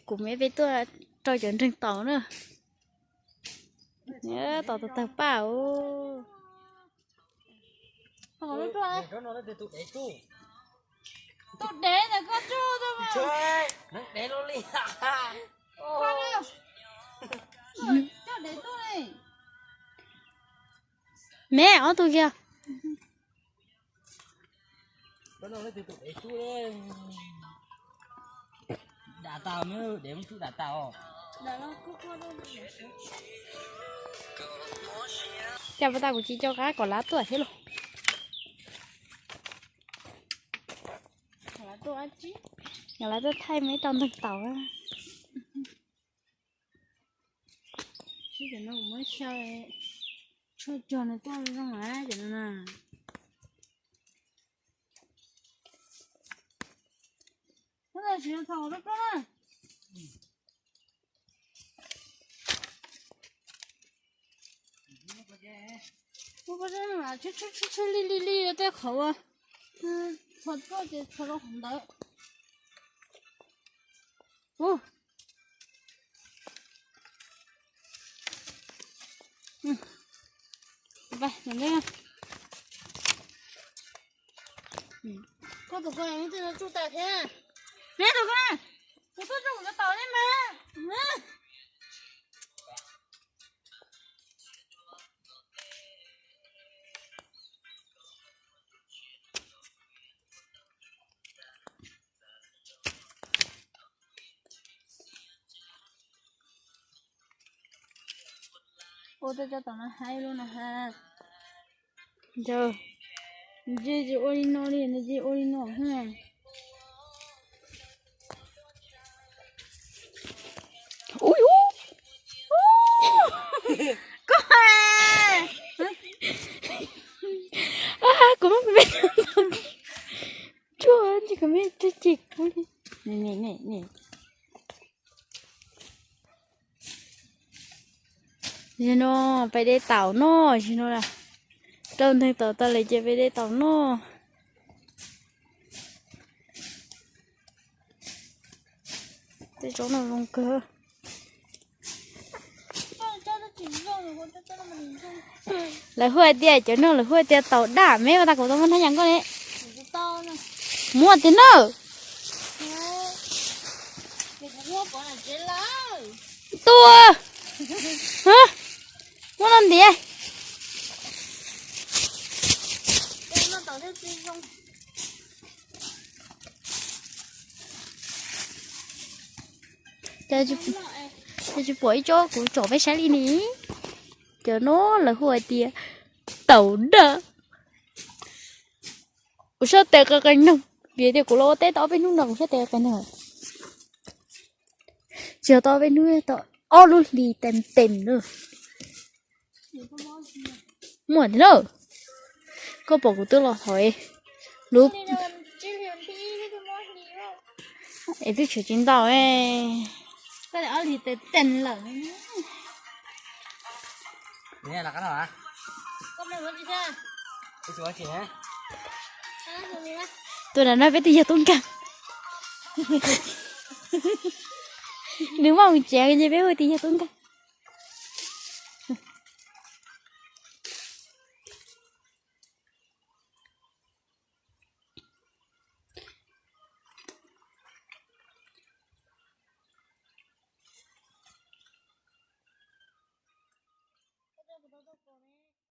Kuv me peb tuaj rau cov nreeg taus na. Taus tawg paj os. Me ob tug kiag. Cas pas tas kuv tsis nco qab kom lawv tuaj thiab lauj. Lawv tuaj thaij me tau nteeg taus. Sib cov no kuv muab xyaw tshuaj cog nws tuaj zoo na cov no na. Tsis thaum rau koj na. Tsw tsw li li li tej qhov ua txhua tuaj ces txhua rau qhov ntawd. Koj tus ko tsuj tas thiab. Neb tus ko, tus ko tsuj kuv cov taum li mas. Ua tej cov tom no haib lub no ha. Ntshe tsis ua li no li, ntshe ua li no ha. Ui, ub, koj, kuv muab peb tsuaj ntsis kom me tsuj ci kub li. Zaum no peb de taum noj, zaum no rau nteeg taum tas lawm ces peb de taum noj. Tej tsob no zoo kawg. Lawv hu hais tias cov no lawv hu hais tias taum daj me, ua tas kuv tau muab hnab yas nkoj ne. Muab tiag na. Tua. Muab no ntiav. Cas tsis pom ib tsob kuv tsom peb saib li ne. Cov no lawv hu hais tias taum daj. Kuv sab tes qe qe noog, vim tias kuv los ua teb tau ob peb hnub no kuv sab tes qe qe noog. Tsis yog tau ob peb hnub, tau ob lub hlis tes tes na. Muaj tiag na. Koj pom kuv twb los thov lub es twb tshuav tsis ntau. Tus nram no peb tus yawg tub nkeeg. Nws muaj hauv tsev ces peb hu tias yawg tub nkeeg.